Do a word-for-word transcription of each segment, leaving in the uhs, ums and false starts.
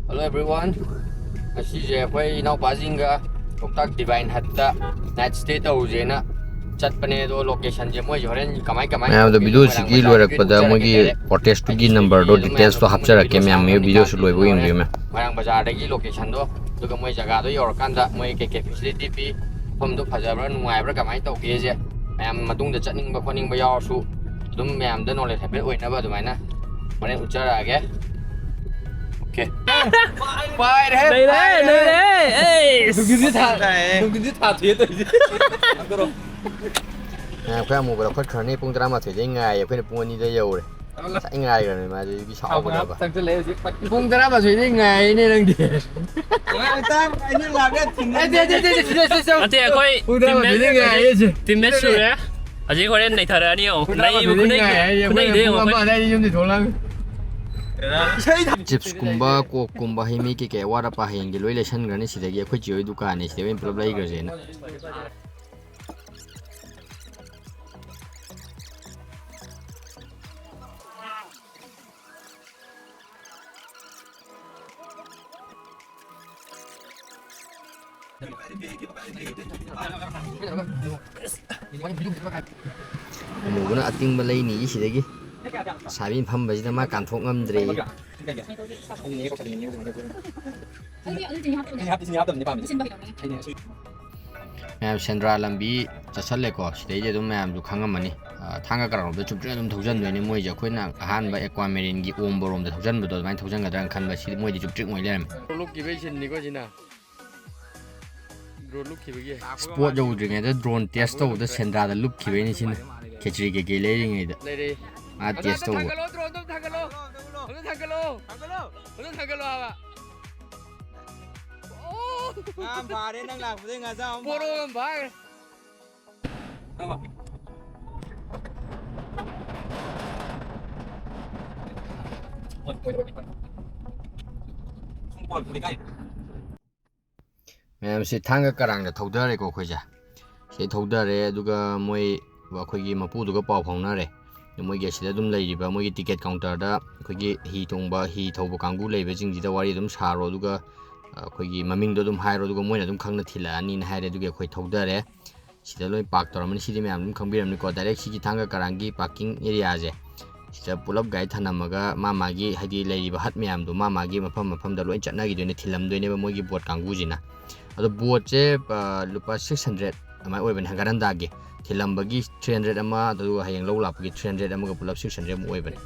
Hello everyone, ꯉꯁꯤꯁꯦ ꯑꯩꯈꯣꯏ ꯏꯅꯥꯎꯄꯥꯁꯤꯡꯒ ꯂꯣꯛꯇꯥꯛ divine ꯍꯠꯇ night stay ꯇꯧꯔꯨꯁꯦꯅ ꯆꯠꯄꯅꯦ꯫ ꯑꯗꯣ ꯂꯣꯀꯦꯁꯟꯁꯦ ꯃꯣꯏꯁꯦ ꯍꯣꯔꯦꯟ ꯀꯃꯥꯏ ꯀꯃꯥꯏꯅ ꯃꯌꯥꯝꯗ ꯇꯧꯒꯦ, ꯚꯤꯗꯤꯑꯣꯁꯤꯒꯤ ꯃꯣꯏꯔꯥꯡ ꯕꯖꯥꯔꯗꯒꯤ ꯂꯣꯏꯔꯛꯄꯗ ꯎꯠꯆꯔꯛꯀꯦ ꯃꯣꯏꯒꯤ ꯍꯥꯏꯇꯥꯔꯦ꯫ ꯀꯣꯇꯦꯖꯇꯨꯒꯤ ꯅꯝꯕꯔꯗꯣ, ꯗꯤꯇꯦꯜꯁꯇꯣ ꯍꯥꯞꯆꯔꯛꯀꯦ ꯃꯌꯥꯝ, ꯃꯌꯥꯝ ꯚꯤꯗꯤꯑꯣꯁꯨ ꯂꯣꯏꯕ ꯌꯦꯡꯕꯤꯌꯨ ꯃꯌꯥꯝ꯫ ꯃꯣꯏꯔꯥꯡ ꯕꯖꯥꯔꯗꯒꯤ ꯂꯣꯀꯦꯁꯟꯗꯣ, ꯑꯗꯨꯒ ꯃꯣꯏ ꯖꯒꯥꯗꯣ ꯌꯧꯔꯀꯥꯟꯗ ꯃꯣꯏ ꯀꯩ ꯀꯩ ꯐꯦꯁꯤꯂꯤꯇꯤ ꯄꯤ, ꯃꯐꯝꯗꯣ ꯐꯖꯕ꯭ꯔꯥ ꯅꯨꯡꯉꯥꯏꯕ꯭ꯔꯥ ꯀꯃꯥꯏꯅ ꯇꯧꯒꯦꯁꯦ ꯃꯌꯥꯝ ꯃꯇꯨꯡꯗ ꯆꯠꯅꯤꯡꯕ ꯈꯣꯠꯅꯤꯡꯕ ꯌꯥꯎꯔꯁꯨ ꯑꯗꯨꯝ ꯃꯌꯥꯝꯗ ꯅꯣꯂꯦꯖ ꯍꯥꯏꯐꯦꯠ ꯑꯣꯏꯅꯕ ꯑꯗꯨꯃꯥꯏꯅ ꯍꯣꯔꯦꯟ ꯎꯠꯆꯔꯛꯑꯒꯦ꯫ ꯑꯣꯀꯦ꯫ ꯄꯥꯏꯔꯦꯍꯦ, ꯅꯩꯔꯦ, ꯄꯥꯏꯔꯦꯍꯦ꯫ ꯅꯩꯔꯦ꯫ ꯑꯩꯁ꯫ ꯅꯨꯡꯊꯤꯟꯁꯤ ꯊꯥ-, ꯅꯨꯡꯊꯤꯟꯁꯤ ꯊꯥ ꯊꯤꯌꯦ ꯇꯧꯔꯤꯁꯦ꯫ ꯉꯥꯏꯈꯣ, ꯑꯃꯨꯕ ꯂꯧꯈꯠꯈ꯭ꯔꯅꯤ꯫ ꯄꯨꯡ ꯇꯔꯥꯃꯥꯊꯣꯏꯗꯩ ꯉꯥꯏ, ꯑꯩꯈꯣꯏꯅ ꯄꯨꯡ ꯑꯅꯤꯗ ꯌꯧꯔꯦ꯫ ꯉꯁꯥꯏ ꯉꯥꯏꯈ꯭ꯔꯕꯅꯤ ꯃꯥꯁꯦ, ꯏꯕꯤ ꯁꯥꯎꯒꯗꯕ꯫ ꯆꯪꯁꯤꯜꯂꯛꯑꯦ ꯍꯧꯖꯤꯛ꯫ ꯄꯨꯡ ꯇꯔꯥꯃꯥꯊꯣꯏꯗꯩ ꯉꯥꯏꯔꯤꯅꯦ ꯅꯪꯗꯤ꯫ ꯉꯥꯏꯍꯥꯛꯇꯪ ꯑꯩꯅ ꯂꯥꯛꯑꯒ ꯊꯤꯡꯒꯅꯤ꯫ ꯅꯠꯇꯦ, ꯅꯠꯇꯦ, ꯅꯠꯇꯦ, ꯁꯤꯗ, ꯁꯤꯗ, ꯁꯤꯗ꯫ ꯅꯠꯇꯦ, ꯑꯩꯈꯣꯏ ꯄꯨꯡ ꯇꯔꯥꯃꯥꯊꯣꯏꯗꯩ ꯉꯥꯏꯔꯤꯁꯦ꯫ ꯇꯤꯝꯃꯦꯠ ꯁꯨꯔꯦ꯫ ꯍꯧꯖꯤꯛ ꯍꯣꯔꯦꯟ ꯅꯩꯊꯔꯛꯑꯅꯤ ꯌꯦꯡꯉꯣ꯫ ꯄꯨꯡ ꯇꯔꯥꯃꯥꯊꯣꯏꯗꯩ ꯈꯨꯅꯩꯗꯣ, ꯉꯥꯏꯔꯤꯁꯦ, ꯑꯩꯈꯣꯏꯅ ꯈꯨꯅꯩꯗꯣ ꯄꯨꯡ ꯌꯦꯡꯉꯣ꯫ ꯑꯃ ꯑꯗꯥꯏꯗ ꯌꯨꯝꯗꯩ ꯊꯣꯛꯂꯛꯑꯒ꯫ ꯆꯤꯞꯁꯀꯨꯝꯕ, ꯀꯣꯛꯀꯨꯝꯕ, ꯍꯩ ꯃꯍꯤ ꯀꯩꯀꯩ ꯑꯋꯥꯠ ꯑꯄꯥ ꯍꯌꯦꯡꯒꯤ ꯂꯣꯏ ꯂꯩꯁꯟꯈ꯭ꯔꯅꯤ ꯁꯤꯗꯒꯤ꯫ ꯑꯩꯈꯣꯏ ꯆꯦ ꯍꯣꯏ ꯗꯨꯀꯥꯟꯅꯦ, ꯁꯤꯗꯩ ꯑꯣꯏꯅ ꯄꯨꯂꯞ ꯂꯩꯈ꯭ꯔꯁꯦꯅ꯫ ꯑꯃꯨꯕꯅ ꯑꯇꯤꯡꯕ ꯂꯩꯅꯤ ꯁꯤꯗꯒꯤ꯫ ꯂꯩꯁꯥꯕꯤ ꯐꯝꯕꯁꯤꯗ ꯃꯥ ꯀꯥꯟꯊꯣꯛ ꯉꯝꯗ꯭ꯔꯦ꯫ ꯃꯌꯥꯝ ꯁꯦꯟꯗ꯭ꯔꯥ ꯂꯝꯕꯤ ꯆꯠꯁꯜꯂꯦꯀꯣ, ꯁꯤꯗꯩꯗꯤ ꯑꯗꯨꯝ ꯃꯌꯥꯝꯁꯨ ꯈꯪꯉꯝꯃꯅꯤ꯫ ꯑ, ꯊꯥꯡꯒ ꯀꯔꯥꯡꯔꯣꯝꯗ ꯆꯨꯝꯇ꯭ꯔꯤꯡ ꯑꯗꯨꯝ ꯊꯧꯖꯟꯗꯣꯏꯅꯦ ꯃꯣꯏꯁꯦ꯫ ꯑꯩꯈꯣꯏꯅ ꯑꯍꯥꯟꯕ ꯑꯦꯀ꯭ꯋꯥ ꯃꯦꯔꯤꯟꯒꯤ ꯑꯣꯝꯕ ꯔꯣꯝꯗ ꯊꯧꯖꯟꯕꯗꯣ ꯑꯗꯨꯃꯥꯏꯅ ꯊꯧꯖꯟꯒꯗ꯭ꯔꯥꯅ ꯈꯟꯕ, ꯁꯤꯗꯤ ꯃꯣꯏꯗꯤ ꯆꯨꯝꯇ꯭ꯔꯤꯡ ꯑꯣꯏ ꯂꯩꯔꯝꯃꯦ꯫ ꯂꯨꯞꯈꯤꯕꯒꯤ ꯁꯤꯟꯅꯤꯀꯣ ꯁꯤꯅ꯫ ꯗ꯭ꯔꯣꯟ ꯂꯨꯞꯈꯤꯕꯒꯤ꯫ ꯁ꯭ꯄꯣꯠ ꯌꯧꯗ꯭ꯔꯤꯉꯩꯗ ꯗ꯭ꯔꯣꯟ ꯇꯦꯁ ꯇꯧꯕꯗ ꯁꯦꯟꯗ꯭ꯔꯥꯗ ꯂꯨꯞꯈꯤꯕꯩꯅꯦ ꯁꯤꯅ꯫ ꯈꯦꯆ꯭ꯔꯤ ꯀꯩꯀꯩ ꯂꯩꯔꯤꯉꯩꯗ꯫ ꯂꯩꯔꯦ꯫ ꯃꯥ ꯑꯗꯣ ꯇꯦꯁ ꯑꯝꯇ ꯇꯧꯕ꯫ ꯊꯥꯡꯒꯠꯂꯣ, ꯗ꯭ꯔꯣꯟꯗꯣ ꯑꯝꯇ ꯊꯥꯡꯒꯠꯂꯣ꯫ ꯑꯝꯇ ꯊꯥꯡꯒꯠꯂꯣ꯫ ꯑꯝꯇ ꯊꯥꯡꯒꯠꯂꯣ ꯍꯥꯏꯕ꯫ ꯑꯣ! ꯉꯥ ꯑꯃ ꯐꯥꯔꯦ, ꯅꯪ ꯂꯥꯛꯄꯗꯩ ꯉꯥꯖꯥꯎ ꯑꯃ ꯄꯣꯔꯣ ꯐꯥꯔꯦ꯫ ꯑꯃ ꯐꯥꯈ꯭ꯔꯦ꯫ ꯃꯌꯥꯝꯁꯦ ꯊꯥꯡꯒ ꯀꯔꯥꯡꯗ ꯊꯧꯗꯔꯦꯀꯣ ꯑꯩꯈꯣꯏꯁꯦ꯫ ꯁꯤꯗꯩ ꯊꯧꯗꯔꯦ, ꯑꯗꯨꯒ ꯃꯣꯏ ꯑꯩꯈꯣꯏꯒꯤ ꯃꯄꯨꯗꯨꯒ ꯄꯥꯎ ꯐꯥꯎꯅꯔꯦ꯫ ꯃꯣꯏꯒꯤ ꯑꯁꯤꯗ ꯑꯗꯨꯝ ꯂꯩꯔꯤꯕ ꯃꯣꯏꯒꯤ ꯇꯤꯀꯦꯠ ꯀꯥꯎꯟꯇꯔꯗ ꯑꯩꯈꯣꯏꯒꯤ ꯍꯤ ꯇꯣꯡꯕ, ꯍꯤ ꯊꯧꯕ ꯀꯥꯡꯕꯨ ꯂꯩꯕꯁꯤꯡꯁꯤꯗ ꯋꯥꯔꯤ ꯑꯗꯨꯝ ꯁꯥꯔꯣ, ꯑꯗꯨꯒ ꯑꯩꯈꯣꯏꯒꯤ ꯃꯃꯤꯡꯗꯣ ꯑꯗꯨꯝ ꯍꯥꯏꯔꯣ, ꯑꯗꯨꯒ ꯃꯣꯏꯅ ꯑꯗꯨꯝ ꯈꯪꯅ ꯊꯤꯜꯂꯛꯑꯅꯤꯅ ꯍꯥꯏꯔꯦ꯫ ꯑꯗꯨꯒꯤ ꯑꯩꯈꯣꯏ ꯊꯧꯗꯔꯦ꯫ ꯁꯤꯗ ꯂꯣꯏ ꯄꯥꯔꯛ ꯇꯧꯔꯝꯃꯅꯤ꯫ ꯁꯤꯗꯤ ꯃꯌꯥꯝ ꯑꯗꯨꯝ ꯈꯪꯕꯤꯔꯝꯅꯤꯀꯣ, ꯗꯥꯏꯔꯦꯛ ꯁꯤꯒꯤ ꯊꯥꯡꯒ ꯀꯔꯥꯡꯒꯤ ꯄꯥꯔꯀꯤꯡ ꯑꯦꯔꯤꯌꯥꯁꯦ, ꯁꯤꯗ ꯄꯨꯂꯞ ꯒꯥꯔꯤ ꯊꯅꯝꯃꯒ ꯃꯥ ꯃꯥꯒꯤ, ꯍꯥꯏꯗꯤ, ꯂꯩꯔꯤꯕ ꯍꯠ ꯃꯌꯥꯝꯗꯣ ꯃꯥ ꯃꯥꯒꯤ ꯃꯐꯝ ꯃꯐꯝꯗ ꯂꯣꯏ ꯆꯠꯅꯈꯤꯗꯣꯏꯅꯦ, ꯊꯤꯜꯂꯝꯗꯣꯏꯅꯦꯕ ꯃꯣꯏꯒꯤ ꯕꯣꯠ ꯀꯥꯡꯕꯨꯁꯤꯅ꯫ ꯑꯗꯣ ꯕꯣꯠꯁꯦ, ꯑ, ꯂꯨꯄꯥ six hundred ꯑꯗꯨꯃꯥꯏꯅ ꯑꯣꯏꯕꯅꯦ ꯍꯪꯒꯠ ꯍꯟꯗꯥꯒꯤ꯫ ꯊꯤꯜꯂꯝꯕꯒꯤ three hundred ꯑꯃ, ꯑꯗꯨꯒ ꯍꯌꯦꯡ ꯂꯧ ꯂꯥꯛꯄꯒꯤ three hundred ꯑꯃꯒ ꯄꯨꯂꯞ six hundred ꯑꯃꯨꯛ ꯑꯣꯏꯕꯅꯦ꯫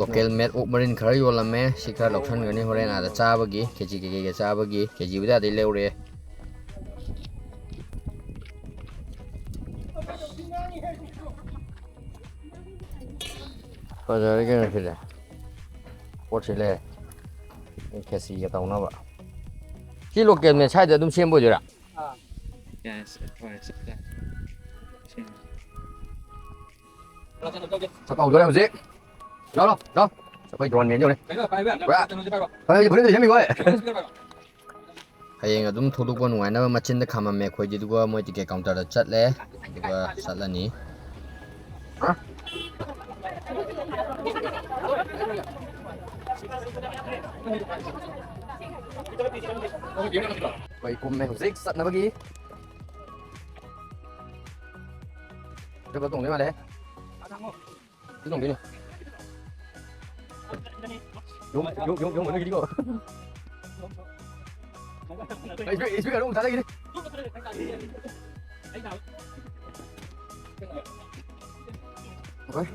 Local made ꯑꯣꯛ ꯃꯔꯤꯟ ꯈꯔ ꯌꯣꯜꯂꯝꯃꯦ꯫ ꯁꯤ ꯈꯔ ꯂꯧꯁꯟꯒꯅꯤ ꯍꯣꯔꯦꯟ ꯑꯥꯗ ꯆꯥꯕꯒꯤ, ꯈꯦꯆꯤ ꯀꯩꯀꯩꯒ ꯆꯥꯕꯒꯤ꯫ ꯀꯦꯖꯤꯕꯨꯗꯤ ꯑꯥꯗꯩ ꯂꯧꯔꯦ꯫ ꯐꯖꯔꯦ ꯀꯩꯅꯣ ꯁꯤꯗꯤ꯫ ꯄꯣꯠꯁꯤ ꯂꯩꯔꯦ꯫ ꯈꯦꯆꯤꯒ ꯇꯧꯅꯕ꯫ ꯁꯤ local made ꯁ꯭ꯋꯥꯏꯗ ꯑꯗꯨꯝ ꯁꯦꯝꯕ ꯑꯣꯏꯗꯣꯏꯔꯥ? ꯑꯥ꯫ ꯌꯥꯏ, ꯁꯦ, ꯍꯣꯏ, ꯆꯞ ꯆꯥꯏ꯫ ꯁꯦꯝ꯫ ꯆꯠꯄ ꯍꯧꯗꯣꯔꯦ ꯍꯧꯖꯤꯛ꯫ ꯂꯥꯎ, ꯂꯥꯎ, ꯂꯥꯎ꯫ ꯑꯩꯈꯣꯏ drone man ꯌꯧꯔꯦ꯫ ꯄꯨꯔꯥ꯫ ꯍꯣꯏ, ꯍꯧꯖꯤꯛ ꯐꯨꯔꯤꯠ ꯂꯩꯁꯟꯕꯤꯀꯣ꯫ ꯍꯌꯦꯡ ꯑꯗꯨꯝ ꯊꯣꯛꯂꯛꯄ ꯅꯨꯡꯉꯥꯏꯅꯕ ꯃꯆꯤꯟꯗ ꯈꯥꯝꯃꯝꯃꯦ ꯑꯩꯈꯣꯏꯗꯤ, ꯑꯗꯨꯒ ꯃꯣꯏ ꯇꯤꯀꯦꯠ ꯀꯥꯎꯟꯇꯔꯗ ꯆꯠꯂꯦ, ꯑꯗꯨꯒ ꯆꯠꯂꯅꯤ꯫ ꯑꯩꯈꯣꯏ ꯀꯨꯝꯃꯦ ꯍꯧꯖꯤꯛ ꯆꯠꯅꯕꯒꯤ꯫ ꯑꯗꯨꯒ ꯇꯣꯡꯗꯣꯏ ꯃꯥꯜꯂꯦ꯫ ꯁꯤ ꯇꯣꯡꯗꯣꯏꯅꯦ꯫ ꯌꯣꯡ, ꯌꯣꯡ, ꯌꯣꯡ, ꯌꯣꯡ ꯃꯅꯨꯡꯒꯤꯗꯤꯀꯣ꯫ ꯑꯩ ꯁ꯭ꯄꯤꯀꯔ, ꯁ꯭ꯄꯤꯀꯔ ꯑꯃꯨꯛ ꯊꯥꯗꯈꯤꯅꯤ꯫ ꯍꯣꯏ꯫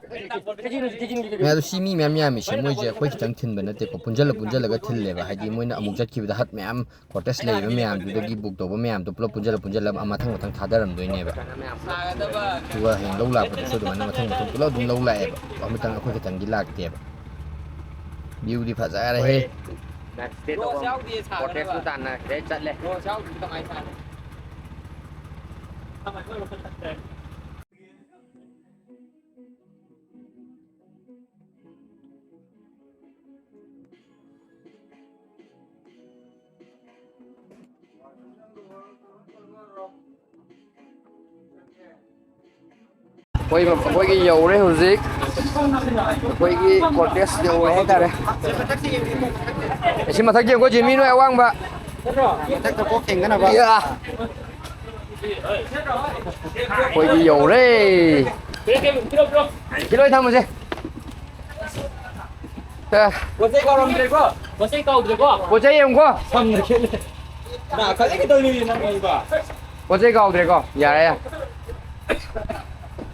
ꯑꯦ, ꯑꯗꯣ ꯁꯤ ꯃꯤ ꯃꯌꯥꯝ ꯌꯥꯝꯃꯤꯁꯦ, ꯃꯣꯏꯁꯦ ꯑꯩꯈꯣꯏ ꯈꯤꯇꯪ ꯊꯤꯟꯕ ꯅꯠꯇꯦꯀꯣ, ꯄꯨꯟꯁꯤꯜꯂ ꯄꯨꯟꯁꯤꯜꯂꯒ ꯊꯤꯜꯂꯦꯕ꯫ ꯍꯥꯏꯗꯤ ꯃꯣꯏꯅ ꯑꯃꯨꯛ ꯆꯠꯈꯤꯕꯗ ꯍꯠ ꯃꯌꯥꯝ, ꯀꯣꯇꯦꯖ ꯂꯩꯔꯤꯕ ꯃꯌꯥꯝꯗꯨꯗꯒꯤ ꯕꯨꯛ ꯇꯧꯕ ꯃꯌꯥꯝꯗꯣ ꯄꯨꯂꯞ ꯄꯨꯟꯁꯤꯜꯂ ꯄꯨꯟꯁꯤꯜꯂ ꯃꯊꯪ ꯃꯊꯪ ꯊꯥꯗꯔꯝꯗꯣꯏꯅꯦꯕ꯫ ꯑꯗꯨꯒ ꯍꯌꯦꯡ ꯂꯧ ꯂꯥꯛꯄꯗꯁꯨ ꯑꯗꯨꯃꯥꯏꯅ ꯃꯊꯪ ꯃꯊꯪ ꯄꯨꯂꯞ ꯑꯗꯨꯝ ꯂꯧ ꯂꯥꯛꯑꯦꯕ, ꯑꯃꯇꯪ ꯑꯩꯈꯣꯏ ꯈꯛꯇꯪꯒꯤ ꯂꯥꯛꯇꯦꯕ꯫ ꯚ꯭ꯌꯨꯗꯤ ꯐꯖꯔꯦꯍꯦ꯫ ꯅꯠꯇꯦ ꯔꯣꯁ ꯇꯧꯐꯝ꯫ ꯌꯥꯎꯗꯦ ꯁꯥꯒꯗꯕ꯫ ꯀꯣꯔꯇꯦꯖꯇꯨ ꯇꯥꯟꯅꯈ꯭ꯔꯦ, ꯆꯠꯂꯦ꯫ ꯔꯣꯁ ꯌꯥꯎꯗ꯭ꯔꯗꯤ ꯀꯃꯥꯏꯅ ꯁꯥꯅꯤ? ꯑꯩꯈꯣꯏ, ꯑꯩꯈꯣꯏꯒꯤ ꯌꯧꯔꯦ ꯍꯧꯖꯤꯛ꯫ ꯑꯩꯈꯣꯏꯒꯤ ꯀꯣꯇꯦꯖ ꯌꯧꯔꯦ ꯍꯥꯏꯇꯥꯔꯦ꯫ ꯑꯁꯤ ꯃꯊꯛ ꯌꯦꯡꯉꯨꯀꯣ, ꯖꯤꯃꯤ ꯅꯣꯏ ꯑꯋꯥꯡꯕ꯫ ꯃꯊꯛꯇ ꯀꯣꯛ ꯊꯦꯡꯗꯅꯕ꯫ ꯌꯥ꯫ ꯑꯩꯈꯣꯏꯒꯤ ꯌꯧꯔꯦ꯫ ꯁꯤ ꯂꯣꯏ ꯊꯝꯃꯁꯦ꯫ ꯑꯦ꯫ ꯄꯣꯠ ꯆꯩ ꯀꯥꯎꯔꯝꯗ꯭ꯔꯦꯀꯣ? ꯄꯣꯠ ꯆꯩ ꯀꯥꯎꯗ꯭ꯔꯦꯀꯣ? ꯄꯣꯠ ꯆꯩ ꯌꯦꯡꯉꯨꯀꯣ꯫ ꯁꯝꯅ ꯈꯦꯠꯂꯦ꯫ ꯅꯥ, ꯈꯖꯤꯛ ꯈꯛꯇꯅꯤ ꯅꯪ ꯎꯏꯕ꯫ ꯄꯣꯠ ꯆꯩ ꯀꯥꯎꯗ꯭ꯔꯦꯀꯣ? ꯌꯥꯔꯦ, ꯌꯥꯔꯦ꯫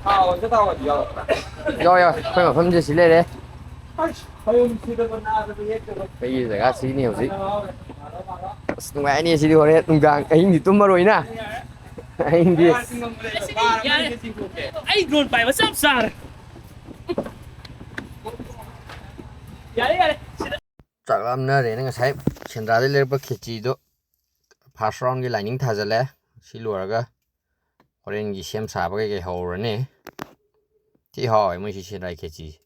ꯊꯥꯎ ꯑꯝꯇ ꯊꯥꯎ ꯌꯥꯎꯔꯛꯄ꯭ꯔꯥ? ꯌꯥꯎ, ꯌꯥꯎ꯫ ꯑꯩꯈꯣꯏ ꯃꯐꯝꯁꯦ ꯁꯤ ꯂꯩꯔꯦ꯫ ꯑꯁ, ꯍꯌꯦꯡ ꯁꯤꯗꯕ ꯅꯥꯗꯕ ꯌꯦꯛꯇꯕ꯫ ꯑꯩꯒꯤ ꯖꯒꯥ ꯁꯤꯅꯤ ꯍꯧꯖꯤꯛ꯫ ꯑꯁ, ꯅꯨꯡꯉꯥꯏꯅꯤ ꯁꯤꯗꯤ, ꯍꯣꯔꯦꯟ ꯅꯨꯡꯗꯥꯡ ꯑꯍꯤꯡꯗꯤ ꯇꯨꯝꯃꯔꯣꯏꯅ꯫ ꯑꯍꯤꯡꯗꯤ꯫ ꯌꯥꯔꯦ꯫ ꯑꯩ ꯗ꯭ꯔꯣꯟ ꯄꯥꯏꯕ ꯆꯞ ꯆꯥꯔꯦ꯫ ꯌꯥꯔꯦ, ꯌꯥꯔꯦ꯫ ꯆꯥꯛ ꯂꯥꯝꯅꯔꯦꯅ ꯉꯁꯥꯏ ꯁꯦꯟꯗ꯭ꯔꯥꯗꯩ ꯂꯩꯔꯛꯄ ꯈꯦꯆꯤꯗꯣ ꯐꯥꯔꯁ ꯔꯥꯎꯟꯒꯤ ꯂꯥꯏꯅꯤꯡ ꯊꯥꯖꯜꯂꯦ꯫ ꯁꯤ ꯂꯣꯏꯔꯒ ꯍꯣꯔꯦꯟꯒꯤ ꯁꯦꯝ ꯁꯥꯕ ꯀꯩꯀꯩ ꯍꯧꯔꯅꯤ꯫ ꯊꯤ ꯍꯥꯎꯋꯦ ꯃꯣꯏ ꯁꯤ ꯁꯦꯟꯗ꯭ꯔꯥꯏ ꯈꯦꯆꯤꯁꯦ꯫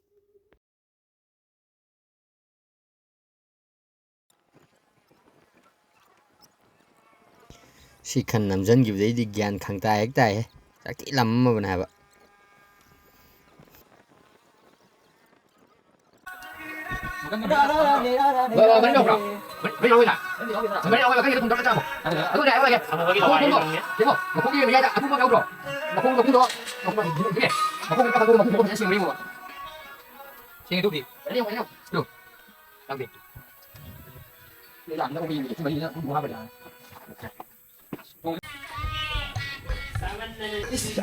ꯁꯤ ꯈꯟ ꯅꯝꯖꯟꯈꯤꯕꯗꯩꯗꯤ ꯒ꯭ꯌꯥꯟ ꯈꯪꯇꯥ ꯍꯦꯛ ꯇꯥꯏꯍꯦ꯫ ꯆꯥꯛꯇꯤ ꯂꯥꯝꯃꯝꯃꯕꯅꯦ ꯍꯥꯏꯕ꯫ ꯃꯔꯤ ꯌꯥꯎꯕ꯭ꯔꯥ? ꯃꯔꯤ ꯌꯥꯎꯕ꯭ꯔꯥ? ꯃꯔꯤ ꯌꯥꯎꯕ꯭ꯔꯥ? ꯀꯩꯅꯣ ꯊꯨꯝ ꯇꯧꯔꯒ ꯆꯥꯃꯣ꯫ ꯑꯗꯨꯅꯦ ꯍꯥꯏꯔꯛꯑꯒꯦ꯫ ꯃꯈꯣꯡꯗꯣ, ꯌꯦꯡꯉꯣ, ꯃꯈꯣꯡꯒꯤ ꯃꯌꯥꯏꯗ ꯑꯗꯨꯝꯕ ꯌꯥꯎꯗ꯭ꯔꯣ? ꯃꯈꯣꯡꯗꯣ, ꯃꯈꯣꯡꯗꯣ, ꯃꯈꯣꯡ, ꯃꯈꯣꯡ, ꯃꯈꯣꯡ ꯐꯖꯅ ꯁꯦꯡꯕ꯭ꯔꯥ ꯌꯦꯡꯉꯣꯕ꯫ ꯁꯦꯡꯉꯦ ꯑꯗꯨꯕꯨꯗꯤ꯫ ꯑꯗꯨ ꯌꯦꯡꯉꯣ, ꯌꯦꯡꯉꯣ꯫ ꯑꯗꯨ꯫ ꯌꯥꯎꯗꯦ꯫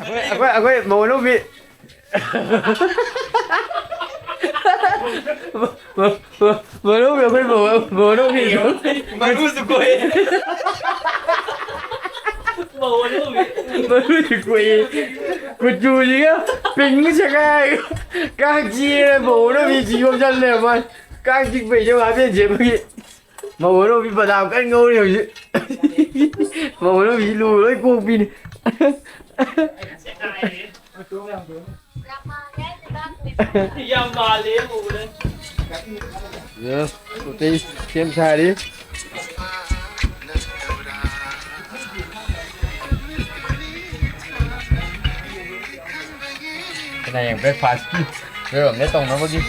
ꯑꯩꯈꯣꯏ, ꯑꯩꯈꯣꯏ, ꯑꯩꯈꯣꯏ ꯃꯧ ꯑꯅꯧꯕꯤ꯫ ꯃꯧ, ꯃꯧ, ꯃꯧ, ꯃꯧ ꯑꯅꯧꯕꯤ, ꯑꯩꯈꯣꯏ ꯃꯧ, ꯃꯧ ꯑꯅꯧꯕꯤ꯫ ꯃꯔꯨꯁꯨ ꯀꯣꯛꯑꯦ꯫ ꯃꯔꯨꯁꯨ ꯀꯣꯛꯑꯦ꯫ ꯀꯨꯆꯨꯁꯤꯒ ꯄꯤꯡ ꯁꯦꯒꯥꯏ꯫ ꯀꯥꯡ ꯆꯤꯛꯑꯦꯅ ꯃꯧ ꯑꯅꯧꯕꯤ ꯌꯣꯝꯁꯜꯂꯦ ꯃꯥ꯫ ꯀꯥꯡ ꯆꯤꯛꯄꯩꯁꯨ ꯍꯥꯞꯄꯦꯟ ꯁꯦꯠꯄꯒꯤ꯫ ꯃꯧ ꯑꯅꯧꯕꯤ ꯕꯗꯥꯝ ꯀꯟꯅ ꯉꯧꯔꯤ ꯍꯧꯖꯤꯛ꯫ ꯃꯧ ꯑꯅꯧꯕꯤ ꯂꯨ ꯂꯣꯏ ꯀꯣꯛꯄꯤꯅꯤ꯫ ꯌꯥꯝ ꯃꯥꯜꯂꯦ ꯃꯧ ꯑꯅꯧꯕꯤ꯫ ꯌꯦꯁ, ꯎꯇꯤ ꯁꯦꯝ ꯁꯥꯔꯤ꯫ ꯁꯤꯅ ꯍꯌꯦꯡ ꯕ꯭ꯔꯦꯛꯐꯥꯁꯀꯤ ꯂꯣꯏꯔꯝꯅꯦ ꯇꯧꯅꯕꯒꯤ꯫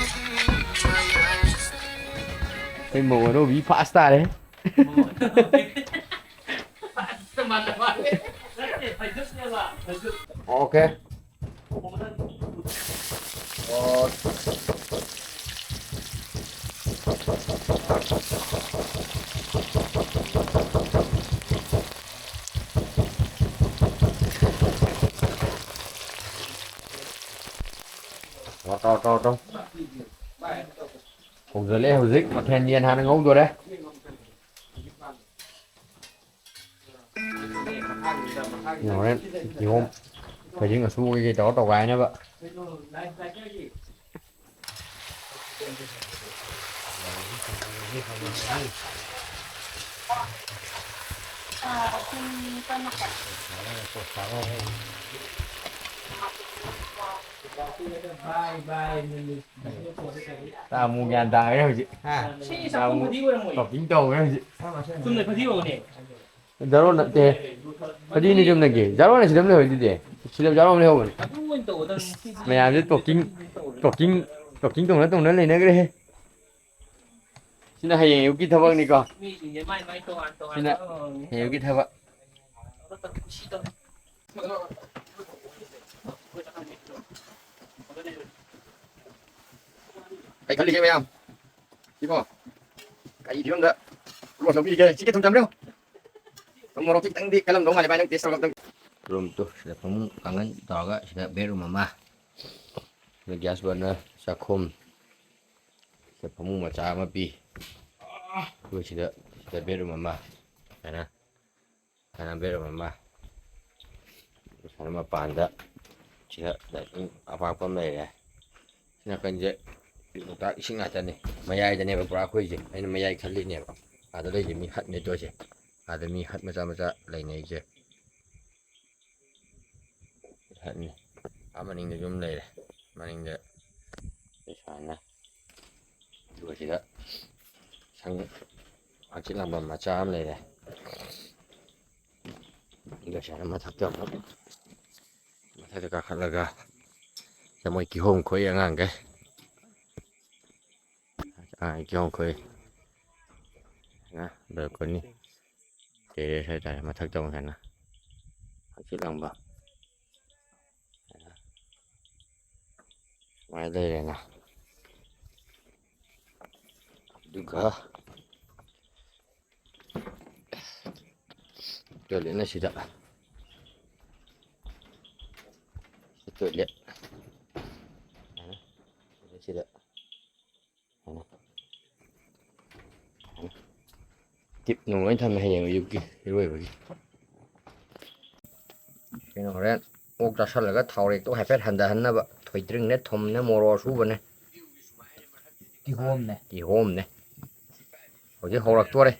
ꯑꯩꯈꯣꯏ ꯃꯧ ꯑꯅꯧꯕꯤ ꯐꯥꯁ ꯇꯥꯔꯦ꯫ ꯑꯣꯀꯦ꯫ ꯑꯣ꯫ ꯇꯧ, ꯇꯧ, ꯇꯧ, ꯇꯧ꯫ ꯍꯧꯖꯤꯜꯂꯛꯑꯦ ꯍꯧꯖꯤꯛ꯫ ꯃꯊꯦꯜ ꯌꯦꯟ ꯍꯥꯟꯅ ꯉꯧꯗꯣꯔꯦ꯫ ꯍꯣꯔꯦꯟ ꯀꯤꯍꯣꯝ ꯊꯣꯏꯗꯤꯡ ꯑꯁꯨꯕ ꯀꯩꯀꯩ ꯇꯧꯔ ꯇꯧꯒꯥꯏꯅꯕ꯫ ꯇꯥꯃꯨ ꯒ꯭ꯌꯥꯟ ꯇꯥꯈ꯭ꯔꯦ ꯍꯧꯖꯤꯛ꯫ ꯍꯥ? ꯁꯤ ꯆꯥꯛꯈꯨꯝ ꯐꯗꯤ ꯑꯣꯏꯔꯝꯃꯣꯏ꯫ ꯇꯣꯛꯀꯤꯡ ꯇꯧꯈ꯭ꯔꯦ ꯍꯧꯖꯤꯛ꯫ ꯆꯨꯝꯅ ꯐꯗꯤ ꯑꯣꯏꯔꯝꯒꯅꯤ꯫ ꯖꯥꯔꯣ ꯅꯠꯇꯦ꯫ ꯐꯗꯤꯅꯤ ꯆꯨꯝꯅꯒꯤ꯫ ꯖꯥꯔꯣꯅ ꯁꯤꯗ ꯑꯃ ꯂꯩꯍꯧꯔꯤꯗꯨꯗꯤ꯫ ꯁꯤꯗ ꯖꯥꯔꯣ ꯑꯃ ꯂꯩꯍꯧꯕꯅꯤ꯫ ꯑꯗꯨ ꯑꯣꯏꯅ ꯇꯧꯒꯗꯕꯅꯤ꯫ ꯁꯤ ꯃꯌꯥꯝꯁꯦ ꯇꯣꯛꯀꯤꯡ, ꯇꯣꯛꯀꯤꯡ, ꯇꯣꯛꯀꯤꯡ ꯇꯧꯅ ꯇꯧꯅ ꯂꯩꯅꯈ꯭ꯔꯦꯍꯦ꯫ ꯁꯤꯅ ꯍꯌꯦꯡ ꯑꯌꯨꯛꯀꯤ ꯊꯕꯛꯅꯤꯀꯣ꯫ ꯃꯤꯁꯤꯡꯁꯦ ꯃꯥꯏ ꯃꯥꯏ ꯇꯣꯉꯥꯟ ꯇꯣꯉꯥꯟ ꯁꯤꯅ ꯊꯕꯛ ꯑꯃꯃꯝꯅꯤ ꯍꯌꯦꯡ ꯑꯌꯨꯛꯀꯤ ꯊꯕꯛ꯫ ꯇꯧꯔꯒ ꯇꯧꯔꯒ ꯁꯤ ꯇꯧꯔꯦ꯫ ꯀꯩ ꯈꯜꯂꯤꯒꯦ ꯃꯌꯥꯝ? ꯁꯤꯕꯣ? ꯀꯩ ꯐꯤꯕꯝꯗ ꯀ꯭ꯂꯣꯖ ꯂꯧꯕꯤꯔꯤꯒꯦ? ꯁꯤꯒꯤ ꯊꯨꯝ ꯆꯝꯕ꯭ꯔꯣ? ꯊꯨꯝ ꯃꯣꯔꯣꯛ ꯈꯤꯇꯪꯗꯤ ꯀꯜꯂꯝꯗꯧ ꯃꯥꯜꯂꯦ ꯚꯥꯏ, ꯅꯪ ꯇꯦꯁ ꯇꯧꯔꯒ ꯑꯝꯇꯪ꯫ ꯔꯨꯝ ꯇꯨ, ꯁꯤꯗ ꯐꯃꯨꯡ ꯀꯥꯡꯈꯟ ꯇꯧꯔꯒ ꯁꯤꯗ ꯕꯦꯗꯔꯨꯝ ꯑꯃ꯫ ꯁꯤꯗ ꯒ꯭ꯌꯥꯁ ꯕꯔꯅꯔ, ꯆꯥꯛꯈꯨꯝ, ꯁꯤꯗ ꯐꯃꯨꯡ ꯃꯆꯥ ꯑꯃ ꯄꯤ꯫ ꯑꯗꯨꯒ ꯁꯤꯗ, ꯁꯤꯗ ꯕꯦꯗꯔꯨꯝ ꯑꯃ꯫ ꯁꯨꯃꯥꯏꯅ꯫ ꯁꯨꯃꯥꯏꯅ ꯕꯦꯗꯔꯨꯝ ꯑꯃ꯫ ꯁꯨꯃꯥꯏꯅ ꯃꯄꯥꯟꯗ ꯁꯤꯗ ꯗꯥꯏꯅꯤꯡ ꯑꯄꯥꯛꯄ ꯑꯃ ꯂꯩꯔꯦ꯫ ꯁꯤ ꯅꯥꯀꯟꯁꯦ ꯂꯣꯛꯇꯥꯛ ꯏꯁꯤꯡ ꯉꯥꯛꯇꯅꯤ꯫ ꯃꯌꯥꯏꯗꯅꯦꯕ ꯄꯨꯔꯥ ꯑꯩꯈꯣꯏꯁꯦ꯫ ꯑꯩꯅ ꯃꯌꯥꯏ ꯈꯜꯂꯤꯅꯦꯕ꯫ ꯑꯥꯗ ꯂꯩꯁꯦ ꯃꯤ ꯍꯠꯅꯦ ꯇꯧꯔꯤꯁꯦ꯫ ꯑꯥꯗ ꯃꯤ ꯍꯠ ꯃꯆꯥ ꯃꯆꯥ ꯂꯩꯅꯩꯁꯦ꯫ ꯍꯠꯅꯤ꯫ ꯑꯥ ꯃꯅꯤꯡꯗ ꯌꯨꯝ ꯂꯩꯔꯦ꯫ ꯃꯅꯤꯡꯗ ꯁꯨꯃꯥꯏꯅ꯫ ꯑꯗꯨꯒ ꯁꯤꯗ ꯁꯪ ꯍꯪꯆꯤꯠ ꯂꯥꯡꯐꯝ ꯃꯆꯥ ꯑꯃ ꯂꯩꯔꯦ꯫ ꯑꯗꯨꯒ ꯁꯨꯃꯥꯏꯅ ꯃꯊꯛꯇ ꯑꯃꯨꯛ, ꯃꯊꯛꯇ ꯀꯥꯈꯠꯂꯒ ꯁꯤꯗ ꯃꯣꯏ ꯀꯤꯍꯣꯝ ꯈꯣꯛꯏ ꯑꯉꯥꯡꯈꯩ꯫ ꯑꯥ, ꯀꯤꯍꯣꯝ ꯈꯣꯛꯏ꯫ ꯑꯥ, balcony꯫ Terrace ꯍꯥꯏꯇꯥꯔꯦ, ꯃꯊꯛꯇ ꯑꯃꯨꯛ ꯍꯦꯟꯅ ꯍꯪꯆꯤꯠ ꯂꯥꯡꯕ꯫ ꯁꯨꯃꯥꯏꯅ ꯂꯩꯔꯦꯅ꯫ ꯑꯗꯨꯒ toiletꯅ ꯁꯤꯗ꯫ ꯁꯤ toilet꯫ ꯁꯤꯗ꯫ Tip ꯅꯨꯡ ꯂꯣꯏ ꯊꯝꯃꯦ ꯍꯌꯦꯡ ꯑꯌꯨꯛꯀꯤ ꯏꯔꯣꯏꯕꯒꯤ꯫ ꯀꯩꯅꯣ, ꯍꯣꯔꯦꯟ ꯑꯣꯛ ꯆꯥꯁꯜꯂꯒ ꯊꯥꯎꯔꯦꯛꯇꯣ ꯍꯥꯏꯐꯦꯠ ꯍꯟꯊꯍꯟꯅꯕ ꯊꯣꯏꯗ꯭ꯔꯤꯡꯅꯦ, ꯊꯨꯝꯅꯦ, ꯃꯣꯔꯣꯛ ꯑꯁꯨꯕꯅꯦ, ꯀꯤꯍꯣꯝꯅꯦ꯫ ꯀꯤꯍꯣꯝꯅꯦ꯫ ꯍꯧꯖꯤꯛ ꯍꯧꯔꯛꯇꯣꯔꯦ꯫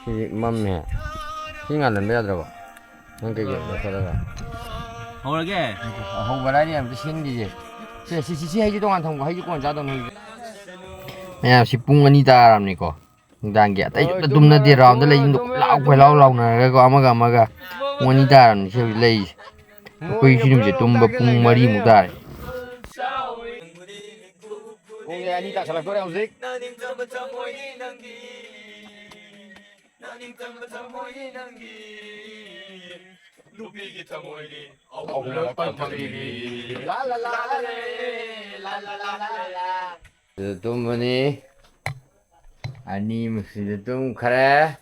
ꯁꯤꯗꯤ ꯃꯝꯃꯦ꯫ ꯁꯤ ꯉꯥꯜꯍꯟꯕ ꯌꯥꯗ꯭ꯔꯕꯣ? ꯅꯪ ꯀꯩꯒꯤ ꯂꯧꯊꯣꯛꯂꯒ? ꯍꯧꯔꯒꯦ? ꯑꯍꯧꯕ ꯂꯥꯏꯔꯤ ꯑꯝꯇ ꯁꯤꯟꯈꯤꯁꯦ꯫ ꯁꯦ, ꯁꯤ, ꯁꯤ, ꯁꯤ ꯍꯩꯁꯦ ꯇꯣꯉꯥꯟ ꯊꯝꯈꯣ, ꯍꯩꯁꯦ ꯀꯣꯟꯅ ꯆꯥꯗꯧꯅꯤ ꯍꯧꯖꯤꯛ꯫ ꯃꯌꯥꯝ, ꯁꯤ ꯄꯨꯡ ꯑꯅꯤ ꯇꯥꯔꯕꯅꯤꯀꯣ꯫ ꯅꯨꯡꯗꯥꯡꯒꯤ ꯑꯇꯩ ꯑꯝꯇ ꯇꯨꯝꯅꯗꯦ, roundꯗ ꯂꯩꯁꯤꯡꯗꯣ ꯂꯥꯎ ꯈꯣꯏ ꯂꯥꯎ ꯂꯥꯎꯅꯔꯒꯀꯣ, ꯑꯃꯒ ꯑꯃꯒ꯫ ꯄꯨꯡ ꯑꯅꯤ ꯇꯥꯔꯕꯅꯤ ꯁꯤ ꯍꯧꯖꯤꯛ ꯂꯩꯔꯤꯁꯦ꯫ ꯑꯩꯈꯣꯏ ꯁꯤ ꯅꯨꯃꯤꯠꯁꯦ ꯇꯨꯝꯕ ꯄꯨꯡ ꯃꯔꯤꯃꯨꯛ ꯇꯥꯔꯦ꯫ ꯄꯨꯡꯁꯦ ꯑꯅꯤ ꯇꯥꯁꯜꯂꯛꯇꯣꯔꯦ ꯍꯧꯖꯤꯛ꯫ ꯁꯤꯗ ꯇꯨꯝꯕꯅꯤ꯫ ꯑꯅꯤꯃꯨꯛ ꯁꯤꯗ ꯇꯨꯝꯈ꯭ꯔꯦ꯫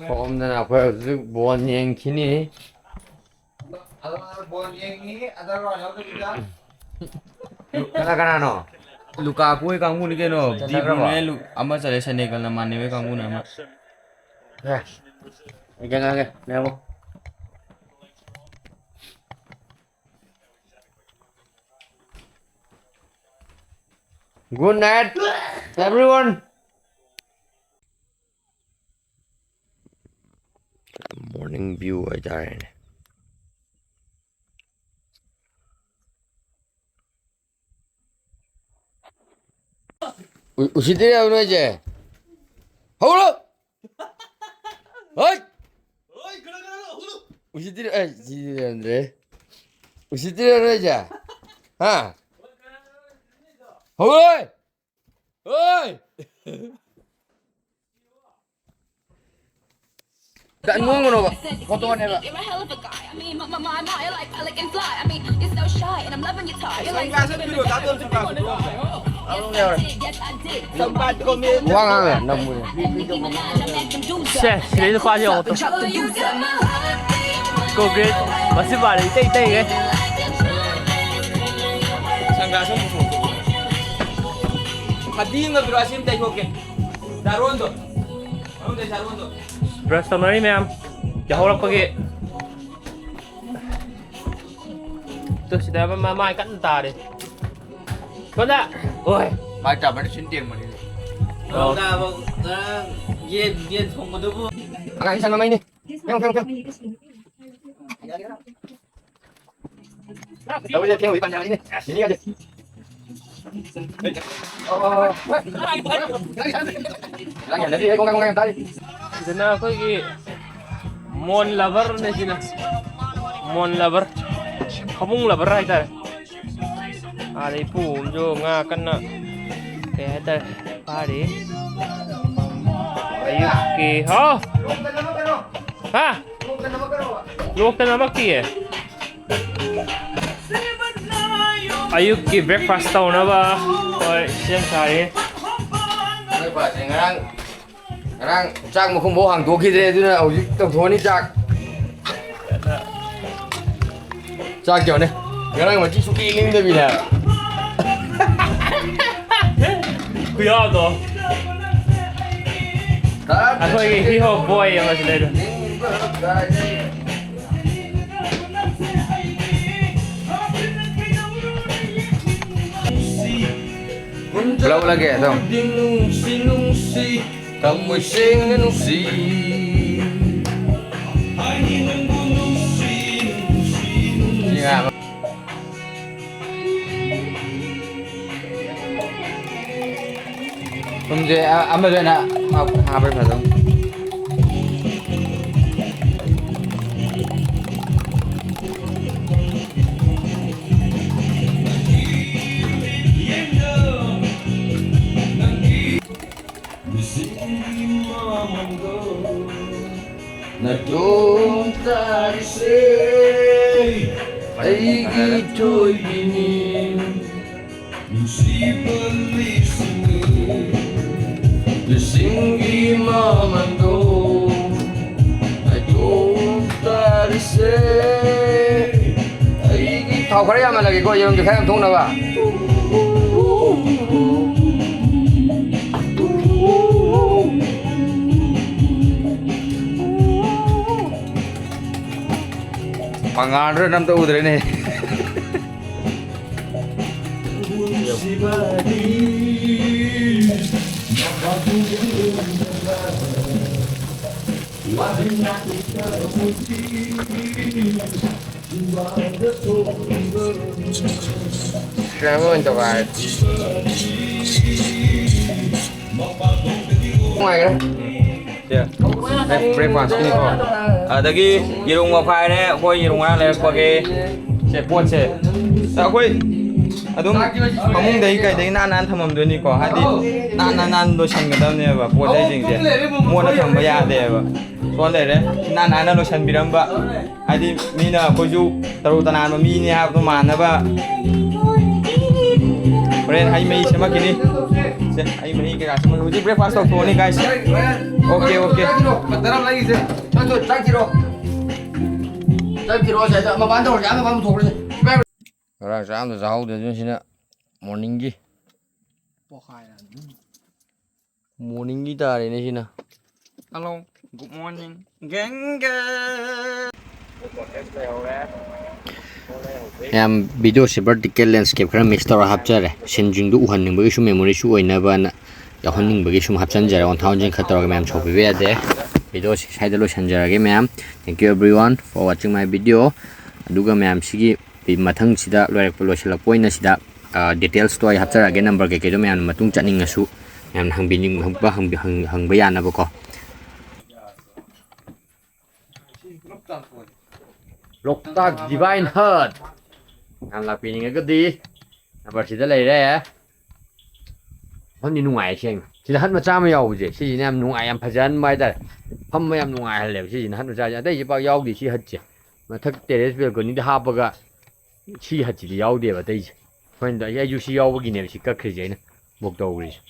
ꯁꯣꯝꯗꯅ ꯑꯩꯈꯣꯏ ꯍꯧꯖꯤꯛ ꯕꯣꯜ ꯌꯦꯡꯈꯤꯅꯤ꯫ ꯀꯅꯥ ꯀꯅꯥꯅꯣ? ꯂꯨꯀꯥꯀꯨ ꯍꯣꯏ ꯀꯥꯡꯕꯨꯅꯤ ꯀꯩꯅꯣ꯫ ꯆꯠꯅꯈ꯭ꯔꯕꯣ? ꯗꯤꯕ꯭ꯔꯨꯅꯦ, ꯂꯨ-, ꯑꯃ ꯆꯠꯂꯦ, ꯁꯦꯅꯦꯒꯜꯅ ꯃꯥꯟꯅꯦ ꯍꯣꯏ ꯀꯥꯡꯕꯨꯅ ꯑꯃ꯫ ꯑꯦ, ꯑꯩ ꯆꯪꯉꯛꯑꯒꯦ, ꯉꯥꯏꯈꯣ꯫ Good night, everyone. Morning view ꯍꯥꯏꯇꯥꯔꯦꯅꯦ꯫ ꯎ-, ꯎꯁꯤꯠꯇ꯭ꯔꯤꯔꯕ ꯅꯣꯏꯁꯦ? ꯍꯧꯔꯣ! ꯍꯣꯏ! ꯎꯁꯤꯠꯇ꯭ꯔꯤ-, ꯑꯦ, ꯁꯤ ꯂꯩꯔꯝꯗ꯭ꯔꯦ꯫ ꯎꯁꯤꯠꯇ꯭ꯔꯤꯔꯕ ꯅꯣꯏꯁꯦ? ꯍꯥ? ꯍꯧꯔꯣꯏ! ꯍꯣꯏ! ꯅꯣꯡꯃꯅꯣꯕ ꯐꯣꯇꯣꯅꯦꯕ꯫ ꯋꯥ ꯉꯥꯡꯉꯦ ꯅꯝꯃꯨꯅꯦ꯫ ꯁꯦ, ꯁꯤꯗꯩ ꯅꯨꯄꯥꯁꯦ ꯌꯦꯡꯉꯣ ꯇꯨ꯫ ꯀꯣꯀ꯭ꯔꯦꯠ ꯃꯁꯤ ꯃꯥꯜꯂꯦ ꯏꯇꯩ ꯏꯇꯩꯈꯩ꯫ ꯁꯟꯒ꯭ꯂꯥꯁ ꯑꯃ ꯄꯨꯊꯣꯛꯀꯦ꯫ ꯐꯗꯤ ꯑꯃꯒ ꯄꯤꯔꯛꯑꯣ, ꯑꯁꯤ ꯑꯃ ꯇꯩꯊꯣꯛꯀꯦ꯫ ꯗꯥꯔꯣꯟꯗꯣ꯫ ꯃꯅꯨꯡꯗ ꯗꯥꯔꯣꯟꯗꯣ꯫ ꯕ꯭ꯔꯁ ꯇꯧꯅꯔꯤ ꯃꯌꯥꯝ ꯌꯥꯍꯧꯔꯛꯄꯒꯤ꯫ ꯇꯨ ꯁꯤꯗ ꯑꯃ ꯃꯃꯥꯏ ꯀꯟꯅ ꯇꯥꯔꯤ꯫ ꯁꯣꯝꯗ꯫ ꯍꯣꯏ꯫ ꯃꯥꯏ ꯇꯥꯕꯅ ꯁꯤꯟ ꯇꯦꯡꯕꯅꯤ꯫ ꯑꯣ꯫ ꯉꯔꯥꯡ ꯌꯦꯟ, ꯌꯦꯟ ꯊꯣꯡꯕꯗꯨꯕꯨ꯫ ꯑꯉꯥꯡꯒꯤ ꯁꯟ ꯃꯃꯩꯅꯤ꯫ ꯐꯦꯡꯉꯣ, ꯐꯦꯡꯉꯣ, ꯐꯦꯡꯉꯣ꯫ ꯇꯧꯔꯤꯁꯦ ꯐꯦꯡꯕꯒꯤ ꯄꯟꯖꯥꯅꯤꯅꯦ꯫ ꯅꯤꯅꯤ ꯌꯥꯗꯦ꯫ ꯁꯤꯗꯅ ꯑꯩꯈꯣꯏꯒꯤ ꯃꯣꯟ ꯂꯚꯔꯅꯦ ꯁꯤꯅ꯫ ꯃꯣꯟ ꯂꯚꯔ꯫ ꯐꯃꯨꯡ ꯂꯚꯔ ꯍꯥꯏꯇꯥꯔꯦ꯫ ꯑꯥꯗ ꯏꯄꯨ ꯑꯃꯁꯨ ꯉꯥ ꯀꯟꯅ, ꯀꯩ ꯍꯥꯏꯇꯥꯔꯦ, ꯐꯥꯔꯤ꯫ ꯑꯌꯨꯛꯀꯤ, ꯍꯥꯎ! ꯍꯥ? ꯂꯣꯛꯇ ꯅꯝꯃꯛꯇꯤꯌꯦ꯫ ꯑꯌꯨꯛꯀꯤ breakfast ꯇꯧꯅꯕ ꯍꯣꯏ ꯁꯦꯝ ꯁꯥꯔꯤ꯫ ꯅꯣꯏ ꯕꯥꯁꯦ ꯉꯔꯥꯡ, ꯉꯔꯥꯡ ꯆꯥꯛ ꯃꯈꯨꯝ ꯐꯥꯎ ꯍꯥꯡꯗꯣꯛꯈꯤꯗ꯭ꯔꯦ, ꯑꯗꯨꯅ ꯍꯧꯖꯤꯛ ꯇꯧꯊꯣꯛꯑꯅꯤ ꯆꯥꯛ꯫ ꯆꯥꯛ ꯌꯦꯡꯉꯨꯅꯦ꯫ ꯉꯔꯥꯡ ꯃꯆꯤ ꯁꯨꯛꯂꯦꯡ ꯂꯦꯡꯗꯕꯤꯅꯦ ꯍꯥꯏꯕ꯫ ꯈꯨꯌꯥꯗꯣ꯫ ꯑꯩꯈꯣꯏꯒꯤ hip hop boy ꯑꯃꯁꯨ ꯂꯩꯔꯦ꯫ ꯄꯨꯂꯞ ꯎꯠꯂꯛꯀꯦ ꯑꯗꯨꯝ꯫ ꯊꯃꯣꯏ ꯁꯦꯡꯅ ꯅꯨꯡꯁꯤ꯫ ꯊꯨꯝꯁꯦ, ꯑ-, ꯑꯃꯗ ꯑꯣꯏꯅ ꯍꯥꯞ-, ꯍꯥꯞꯄ ꯐꯗꯧ꯫ ꯅꯥꯏꯇꯣꯝ ꯇꯥꯔꯤꯁꯦ ꯑꯩꯒꯤ ꯊꯣꯏꯕꯤꯅꯤ꯫ ꯅꯨꯡꯁꯤꯕ ꯂꯤꯁꯤꯡꯅꯤ, ꯂꯤꯁꯤꯡꯒꯤ ꯃꯃꯜꯗꯣ ꯅꯥꯏꯇꯣꯝ ꯇꯥꯔꯤꯁꯦ ꯑꯩꯒꯤ꯫ ꯊꯥꯎ ꯈꯔ ꯌꯥꯝꯍꯜꯂꯒꯦꯀꯣ, ꯌꯦꯔꯨꯝꯁꯦ ꯈꯔ ꯌꯥꯝ ꯊꯣꯛꯅꯕ꯫ ꯃꯉꯥꯜꯗꯨꯅ ꯑꯝꯇ ꯎꯗ꯭ꯔꯦꯅꯦ꯫ ꯁꯤꯗ ꯑꯃ ꯑꯣꯏꯅ ꯇꯧꯒꯥꯏꯔꯦ꯫ ꯅꯨꯡꯉꯥꯏꯈ꯭ꯔꯦ꯫ ꯁꯦ, break-, breakfast-ꯀꯤꯅꯤꯀꯣ꯫ ꯑꯗꯒꯤ ꯌꯦꯔꯨꯝ ꯃꯈꯥꯏꯔꯦ, ꯑꯩꯈꯣꯏ ꯌꯦꯔꯨꯝ ꯉꯥ ꯂꯩꯔꯛꯄꯒꯤ꯫ ꯁꯦ, ꯄꯣꯠꯁꯦ꯫ ꯑꯩꯈꯣꯏ ꯑꯗꯨꯝ ꯐꯃꯨꯡꯗꯒꯤ ꯀꯩꯗꯒꯤ ꯅꯥꯟ ꯅꯥꯟ ꯊꯝꯃꯝꯗꯣꯏꯅꯤꯀꯣ꯫ ꯍꯥꯏꯗꯤ ꯅꯥꯟ ꯅꯥꯟ ꯅꯥꯟ ꯂꯣꯏꯁꯟꯒꯗꯕꯅꯦꯕ ꯄꯣꯠ ꯆꯩꯁꯤꯡꯁꯦ꯫ ꯃꯣꯠꯅ ꯊꯝꯕ ꯌꯥꯗꯦꯕ꯫ ꯁꯣꯝ ꯂꯩꯔꯦ꯫ ꯅꯥꯟ ꯅꯥꯟꯅ ꯂꯣꯏꯁꯟꯕꯤꯔꯝꯕ꯫ ꯍꯥꯏꯗꯤ ꯃꯤꯅ ꯑꯩꯈꯣꯏꯁꯨ ꯇꯔꯨ ꯇꯅꯥꯟꯕ ꯃꯤꯅꯤ ꯍꯥꯏꯕꯗꯣ ꯃꯥꯟꯅꯕ꯫ ꯍꯣꯔꯦꯟ ꯍꯩ ꯃꯍꯤ ꯁꯦꯝꯃꯛꯈꯤꯅꯤ꯫ ꯁꯦ, ꯍꯩ ꯃꯍꯤ ꯀꯩꯀꯥ ꯁꯦꯝꯃꯛꯈꯤ꯫ ꯍꯧꯖꯤꯛ breakfast ꯇꯧꯊꯣꯛꯑꯅꯤ, guys꯫ Okay, okay꯫ ꯆꯥꯛ ꯊꯤꯔꯣ, ꯆꯥꯛ ꯊꯤꯔꯣ꯫ ꯆꯥꯛ ꯊꯤꯔꯣ, ꯑꯁ꯭ꯋꯥꯏꯗ ꯃꯄꯥꯟ ꯇꯧꯔꯁꯦ, ꯑꯥ ꯃꯄꯥꯟ ꯄꯨꯊꯣꯛꯈ꯭ꯔꯁꯦ꯫ ꯉꯔꯥꯡ ꯆꯥꯛ ꯑꯝꯇ ꯆꯥꯍꯧꯗꯦ, ꯑꯗꯨꯅ ꯁꯤꯅ ꯃꯣꯔꯅꯤꯡꯒꯤ꯫ ꯄꯣꯈꯥꯏꯔꯅꯤ꯫ ꯃꯣꯔꯅꯤꯡꯒꯤ ꯇꯥꯔꯦꯅꯦ ꯁꯤꯅ꯫ Hello, good morning, gang gang. ꯃꯌꯥꯝ, ꯚꯤꯗꯤꯑꯣꯁꯦ vertical landscape ꯈꯔ mix ꯇꯧꯔ ꯍꯥꯞꯆꯔꯦ, ꯁꯤꯟꯁꯤꯡꯗꯨ ꯎꯍꯟꯅꯤꯡꯕꯒꯤꯁꯨ, memoryꯁꯨ ꯑꯣꯏꯅꯕꯅ ꯌꯥꯎꯍꯟꯅꯤꯡꯕꯒꯤ ꯁꯨꯝ ꯍꯥꯞꯆꯤꯟꯖꯔꯦ꯫ ꯑꯣꯟꯊꯥ ꯑꯣꯟꯁꯤꯟ ꯈꯔ ꯇꯧꯔꯒ ꯃꯌꯥꯝ ꯁꯥꯎꯕꯤꯕ ꯌꯥꯗꯦ꯫ ꯚꯤꯗꯤꯑꯣꯁꯦ ꯁ꯭ꯋꯥꯏꯗ ꯂꯣꯏꯁꯤꯟꯖꯔꯒꯦ ꯃꯌꯥꯝ꯫ Thank you everyone for watching my video꯫ ꯑꯗꯨꯒ ꯃꯌꯥꯝ, ꯁꯤꯒꯤ ꯃꯊꯪꯁꯤꯗ ꯂꯣꯏꯔꯛꯄ, ꯂꯣꯏꯁꯤꯜꯂꯛꯄ ꯑꯣꯏꯅ ꯁꯤꯗ detailsꯇꯣ ꯑꯩ ꯍꯥꯞꯆꯔꯛꯑꯒꯦ, number ꯀꯩꯀꯩꯗꯣ ꯃꯌꯥꯝꯅ ꯃꯇꯨꯡ ꯆꯠꯅꯤꯡꯉꯁꯨ ꯃꯌꯥꯝꯅ ꯍꯪꯕꯤꯅꯤꯡꯕ ꯍꯪꯕ ꯍꯪꯕ- ꯍꯪ- ꯍꯪꯕ ꯌꯥꯅꯕꯀꯣ꯫ ꯂꯣꯛꯇꯥꯛ Divine Hut ꯌꯥꯝ ꯂꯥꯛꯄꯤꯅꯤꯡꯉꯒꯗꯤ numberꯁꯤꯗ ꯂꯩꯔꯦ꯫ ꯃꯐꯝꯗꯤ ꯅꯨꯡꯉꯥꯏꯌꯦ ꯁꯦꯡꯅ꯫ ꯁꯤꯗ hut ꯃꯆꯥ ꯑꯃ ꯌꯥꯎꯕꯁꯦ, ꯁꯤꯁꯤꯅ ꯌꯥꯝ ꯅꯨꯡꯉꯥꯏ, ꯌꯥꯝ ꯐꯖꯍꯟꯕ ꯍꯥꯏꯇꯥꯔꯦ꯫ ꯐꯝꯕ ꯌꯥꯝ ꯅꯨꯡꯉꯥꯏꯍꯜꯂꯦꯕ ꯁꯤꯁꯤꯅ, hut ꯃꯆꯥꯁꯦ꯫ ꯑꯇꯩꯁꯦ ꯄꯥꯛ ꯌꯥꯎꯗꯦ ꯁꯤ hutꯁꯦ꯫ ꯃꯊꯛ terrace balconyꯗ ꯍꯥꯞꯄꯒ ꯁꯤ hutꯁꯤꯗꯤ ꯌꯥꯎꯗꯦꯕ ꯑꯇꯩꯁꯦ꯫ ꯑꯩꯈꯣꯏꯅ, ꯑꯩꯁꯨ ꯁꯤ ꯌꯥꯎꯕꯒꯤꯅꯦꯕ ꯁꯤ ꯀꯛꯈ꯭ꯔꯤꯁꯦ ꯑꯩꯅ book ꯇꯧꯈ꯭ꯔꯤꯁꯦ꯫